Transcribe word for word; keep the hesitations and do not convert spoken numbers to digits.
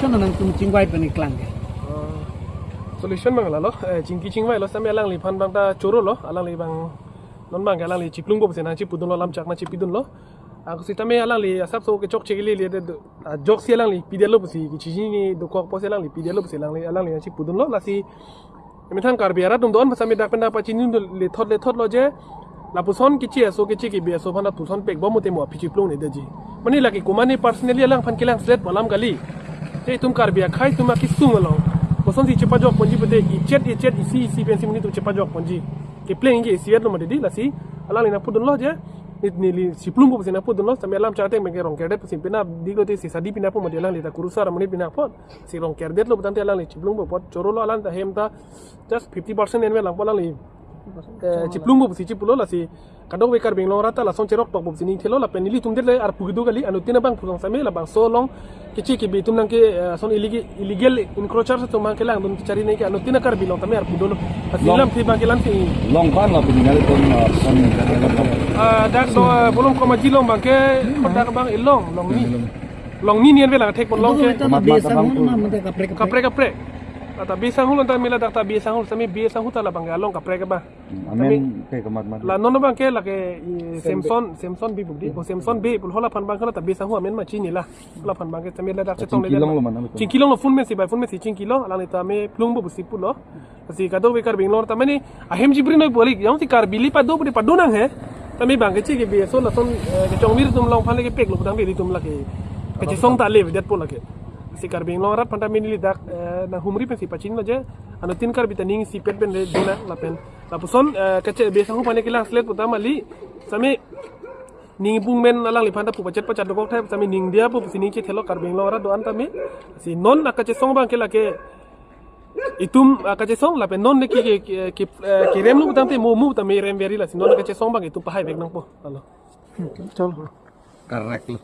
Nangtum chingvai pen keklang ke. Oh. Solution abang lalo, eh, chingki chingvailo, sitame alangliphan abang ta chorolo, alangli abang non abang ke alangli chiplungpo pusi nangchipudunlo, lamchak nangchipidunlo. Ako sitame alangli asapso kechokche kele le de do, ah, joksi alangli pidetlo pusi, kechini dokok pusi alangli pidetlo pusi alangli, alangli nangchipudunlo, lasi emethang Karbi arat atum do-an, masa me dak pen dak pachinidun lethot lethotlo je, lapuson kechi aso, kechi kebi aso aphan lapuson pekbom mute mo aphi chiplung ne deji. Mane lake komatne personally alangphan kelang slet alam kali. Je itum Karbi akhei atum akesung along kosonsi chepajokponji pute, ichet ichet, isi isi pensi monit atum chepajokponji. Kepleng ke isi etlo mati di, lasi alangli nangpudunlo je, ne, neli chiplungpo pusi nangpudunlo, sitame alam chate meke Rongkerdet pusi pina diklo te si sadi pina po mati, alangli ta kurusar monit pina apot. Si Rongkerdetlo putangte alangli chiplungpo apot chorolo, alang ta hem ta just fifty percent enve langpo, alangli, eh, chiplungpo pusi chipulo, lasi kadokave Karbi Anglong arat ta lason cherok tokpo pusi ning thelo, lapen nelitum det le arpu kedo kali, anuttin abang pu along sitame labangso along kechi kebi atum nangke, eh, son illegal, illegal encroachers atum abang kelang dun kechari nangke anuttin a-Karbi along tame arpu dolo. Lasi Long- lamthe abang kelang si. Long abang lo pini nelitum, eh, son, eh, Ah, dak do, eh, Bolom Komaji along abang ke, kodak abang ilong, Longni. Longni. Longni nian ve lang thekpon along ke. Mat, mat, Bey Sanghu abang na, tu. Mate kaprek, kaprek. Kaprek, kaprek. Ata Bey Sanghu along ta mela dak ta Bey Sanghu, sitame Bey Sanghu ta labang ke along kaprek abang. Hmm, amen. Kami ke komat mat. La non abang ke lake, i, Samson, Samson Bey bukdi. Oh, Samson Bey, pul hala aphan abang ke la ta Bey Sanghu amen ma chinilo. Hala aphan abang ke sitame ladak chetong le. Chingki longlo mana? Chingki longlo, phone mesi, by phone mesi chingkilo, alangli tame plungpo pusi pulo. Lasi kadokave Karbi Anglong ta mane ahem chibri noi polik, jongsi Karbi le pado pudi pado nang he. Tame abang kechi kebi aso lason, eh, kechongmir atum along aphan le kepeklo putangte ilitum lake kachesong ta le vedetpo lake. Si Karbi Anglong arat aphan tame neli dak, eh, nanghumri pensi pachinilo je, anuttin Karbi ta ning isipet pen le dona lapen lapuson, eh, keche Bey Sanghu aphan le kelang slet puta mali, sitame ning pung men alangliphan ta pu pachet pachat dokok thai, sitame ning diyapo pusi ning chethelo Karbi Anglong arat do-an tame. Si non akachesong abang ke lake itum akachesong lapen non le ke, ke, ke, ke, eh, keremlo putangte mo mo tame rem veri, lasi non akachesong abang itum pahai vek nangpo. Alo. Chalo. Correct lo.